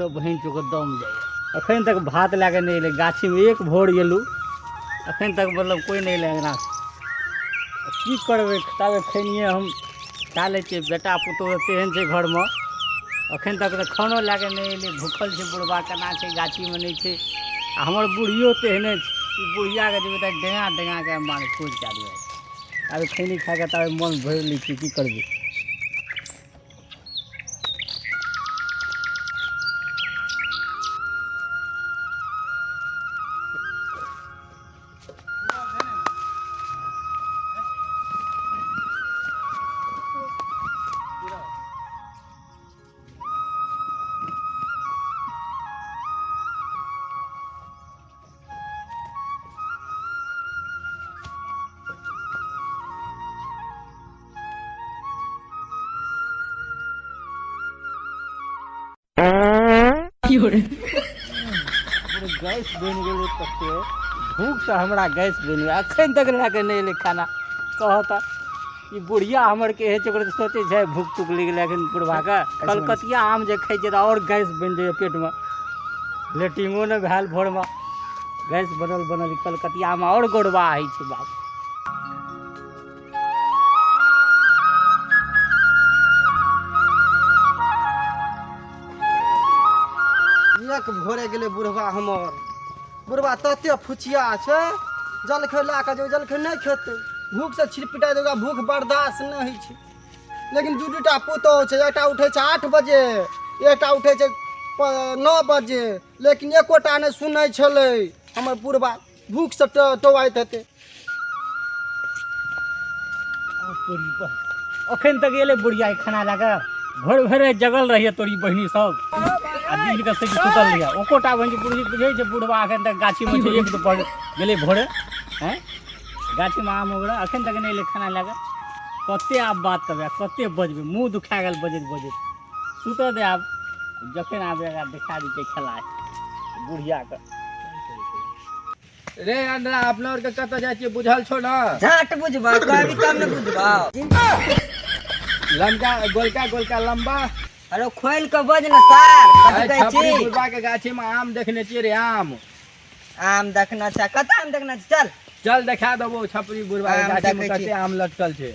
भूखसँ बहिन चोकर दम जाइए। अखन तक भात लए कऽ नहि एलै। गाछीमे एक भोर गेलहुँ, अखन तक मतलब कोइ नहि एलै अङ्गनासँ। की करबै? ताबे खैनिए हम खा लै छियै। बेटा पुतोहु तेहन छै घरमे, अखन तक तऽ खानो लए कऽ नहि एलै। भूखल छै बुढ़बा, केना छै, गाछीमे नहि छै। आ हमर बुढ़ियो तेहने छै। ई बुढ़ियाके जेबै तऽ डेंगा डेंगा कऽ मार कोज कए देबै। ताबे खैनी खा कऽ ताबे मन भरि लै छियै। की करबै? गैस बनि गेलै कते भूखसँ हमरा। गैस बनि गेलै, अखन तक लए कऽ नहि एलै खाना। कहऽ तऽ ई बुढ़िया हमर के होइ छै, ओकरा सोचै छै भूख तूख लागि गेलै। एखन बुढ़बाके कलकतिया आम जे खाइ छै तऽ आओर गैस बनि जाइए पेटमे। लेट्रिनो नहि भेल भोरमे, गैस बनल बनल। ई कलकतिया आम आओर गोड़बा होइ छै बाप। एक भोरे गेलै बुढ़बा हमर। बुढ़बा तते फुचिया छै, जलखै लए कऽ जेबै, जलखै नहि खेतै। भूखसँ छिटपिटा देगा, भूख बर्दाश्त नहि होइ छै। लेकिन दू दूटा पुतोहु छै, एकटा उठै छै 8 बजे, एकटा उठै छै 9 बजे, लेकिन एकोटा नहि सुनै छलै। हमर बुढ़बा भूखसँ टौआइत हेतै। अखन तक एलै बुढ़िया के खाना लए कऽ? भोर भोरे जगल रहिए तोरी बहिनी सब आ दिन के सुति सुतल रहिए। ओकोटा बहिन बुढ़ी बुझै छै बुढ़बा अखन तक गाछीमे छै। एक दोपहर गेलै भोरे हैं गाछीमे आम ओगरा, अखन तक नहि एलै खाना लए कऽ। कते आब बात करबै आ कते बजबै? मुँह दुखा गेल बजैत बजैत। सुतऽ दे आब, जखन आबै एकरा देखा दै छै खेला बुढ़ियाके। रे अंडरा, अपना आर के कतऽ जाइ छियै बुझल छौ ना? झाट बुझबा कहबी तब ने बुझबा। लमका गोलका गोलका लंबा। अरे खोल के बज ने सार, कथी कहै छपरी छी? बुढ़बा के गाछी में आम देखने छियै रे, आम। आम देखना छै? कतऽ आम देखना छै? चल चल, देखा देबो। छपरी बुढ़बा के आम गाछी में देखै छी। कते आम लटकल छै।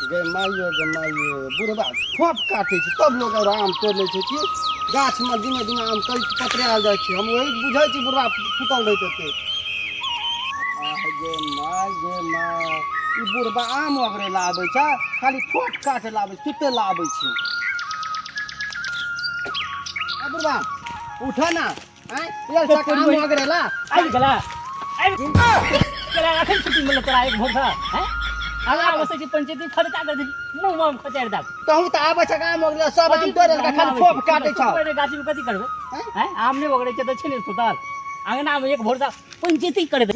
गे माइयो, गे माइयो, बुढ़बा ठोप काटै छै तब लोक आओर आम तोड़ि लै छै कि गाछमे दिने दिने आम कइ पतरायल जाइ छै। हम वही बुझै छी, बुढ़बा सुतल रहैत हेतै। आह गे माय, गे माय, ई बुढ़बा आम ओगरै लए आबै छै, खाली ठोप काटै लए आबै छै, सुतै लए आबै छै। आ बुढ़बा, उठऽ ना। आँय, एल छक आम ओगरै ला? आबि गेला, आबि गेला। अखन छुट्टी मिलल तोरा एक भोर हैं? आगा बसै छी, पंचायती फटका कर दी, मुँह में खचारि दाब। तहूँ तऽ आबै छक आम ओगरै ला, सब आम तोड़ि लेलकै, खाली ठोप काटै छौ। गाछी में कथी करबै हैं? आम नहि ओगरै छै तऽ छै ने सुतल अंगना में। एक भोर पंचायती करे दे,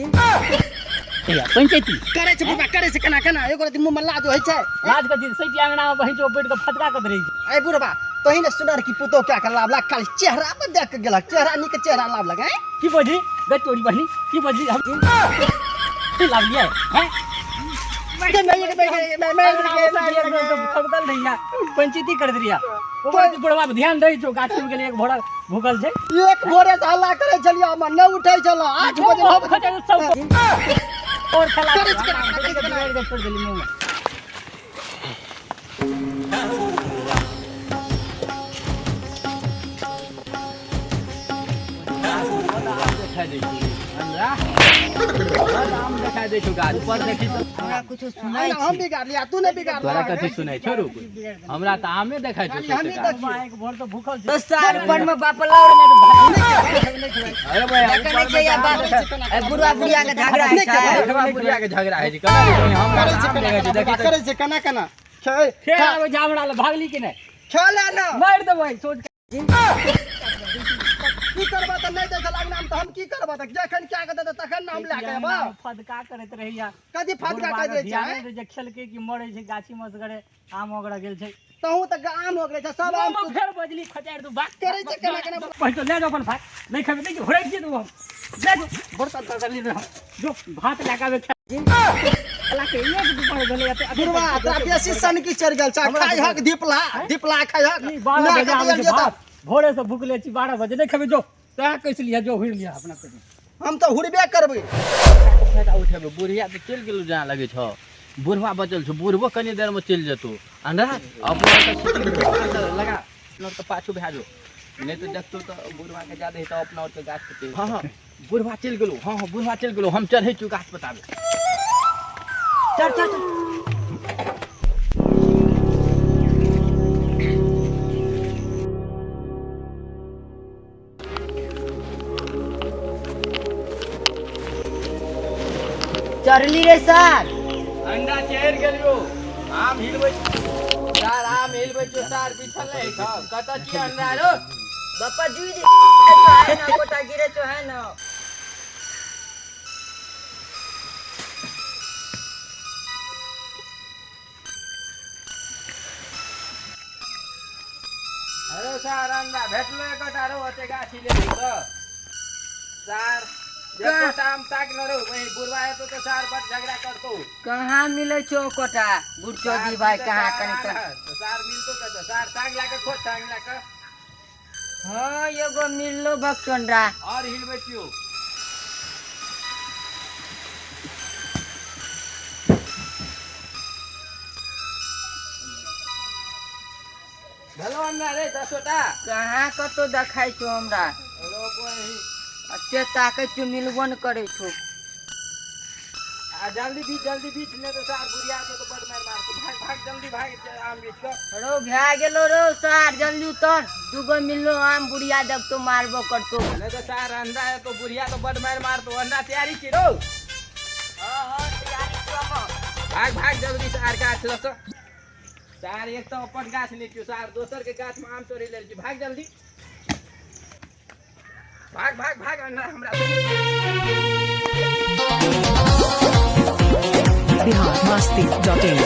पंचायती करै छै बुढ़बा, करै छै। केना केना एगो रति मुँह में लाज होइ छै? लाज कथी? सैती अंगना में बहिन बैठ के फटका कर रहै छै। ऐ बुढ़बा, तोही ने सुनर की पुतोह क्या के लाभ लाग, खाली चेहरा पर देख के गेलक, चेहरा नीक चेहरा लाभ लग हैं? की बजली गै तोरी बहिनी? की बजली? हम की लावलियै हैं? थपकल रहिया, पंचायती कर दिया। ओकर बुढ़वा पर ध्यान दै छौ? गाछी में गेलै, एक भोरा भूखल छै। एक भोरे से हल्ला करै छलियै, हमर नहि उठै छल। 8 बजे, 9 बजे सब और खेला करै छै, करै छै, करै छै। छोड़ देली मुँह में। देखा दै छी अंडरा, बड आम देखा दै छौ गाछ ऊपर, देखी तऽ। हमरा कुछो सुनाइ हम छी? बिगाड़लियै, तू नहि बिगाड़। तोरा कथी सुनै छौ? रुक, हमरा तऽ आमे देखै छौ। खाली हमही सौंसे गाछ। देखियै। एक भोर तऽ भूखल छै। तो सार पर में बाप लाउर अरे भैया, देखै ऊपर नहि में छै तऽ या आम बाप देखै। ए बुढ़वा बुढ़िया के झगड़ा होइ छै। बुढ़वा बुढ़िया के झगड़ा होइ छै केना रे? हमरा करै छै आम केना देखै छै, केना देखी तऽ। करै छै केना केना खे फेर आबै छै हमरा लग, भागली कि नहि? खेले ना। मारि देबै सोच। की करबा तऽ नहि दै छल अंगनामे, तऽ हम की करबा? तऽ जखन क्या के देतै तखन ने हम लए के अयबा। फदका करैत रहैया। कथी फदका बुढ़बा कर के दै छै? ध्यान नहि दै छै, खेलकै कि मरै छै गाछी में असगरे। आम ओकरा गेल छै। तहूँ तऽ आम हो गेलै छै सब आम। मुँह में फेर बजली, खचारि दू बाक। करै छै केना केना। पहिल लए जाओ अपन भात, नहि खेबै नहि घोड़ै छियै तू। हम लए जाओ, बर्तन तरतन ले हम जो भात लए कऽ आबै। साला के एक दुपहर भेलै एते बुढ़वा तोरा बेसी सनकी चढ़ि गेल छ। खाइ हक धिपला धिपला खाइ हक। ई 12 माय बजे के आबै छै दिअ तऽ भात। भोरे से भुखले छी, 12 बजे नहि खेबै, जो तोरा कैसे लिया, जो हुड़ लिया अपना पेट में। हम तऽ हुड़बे करबै। फायदा उठेबै। बुढ़िया तऽ चलि गेलौ जेना लगै छौ, बुढ़वा बचल छौ, बुढ़बो कनी देर में चलि जेतौ। अंडा अपना लगा, अपना तऽ पाछू भए जो, नहि तऽ देखतौ तऽ बुढ़वा के जादे तऽ अपना ओर के गाछ पे। हाँ हाँ बुढ़वा चलि गेलौ। हाँ हाँ बुढ़वा चलि गेलौ, हम चढ़ै छियौ गाछ बताबे। चल चल चल। चढ़ली रे सर। अंडा चढ़ि गेलियो, आम हिलबै सार, आम हिलबै छौ सार, बिछल नहि छौ। कतऽ छी अंडा रो? बापा जुई दे है ना, कोटा गिरे तो है ना। अरे सार अंडा भेटलो एकटा रो, ओते गाछ हिले तऽ सार एकोटा आम ताक न रो, वही बुढ़वा हेतौ तऽ सार बड झगड़ा करतौ। कहाँ मिले छौ कोटा बुढ़चोदी भाई, कहाँ कनी सार त सार मिलतो कतऽ सार? टांग ला के खोज, टांग ला के। हाँ एगो मिललो बकचोंडा। और हिलबै छियौ। भेलो अंडा रे 10टा? कहाँ कतौ देखाइ छौ हमरा। रो बही। अते ताकै छौ मिलबो न करै छौ। आ जल्दी बीच, जल्दी बीच, नहि तऽ सार बुढ़िया तो बड मारि मारतौ। भाग भाग जल्दी भाग आम बीच कऽ। रो भए गेलो रो सार, जल्दी उतर, दूगो मिललो आम, बुढ़िया देखतो मारबो करतो। नहीं तो सार अंडा है तो बुढ़िया तो बड मारि मारतो। अंडा तैयारी छी रो? भाग भाग जल्दी सार गाछ लग सँ। सार एक तऽ अपन गाछ नहि छियौ सार, दोसर के गाछ में आम तोड़ि लेल छी। भाग जल्दी, भाग भाग भाग अंडा हमरा। biharmasti.in.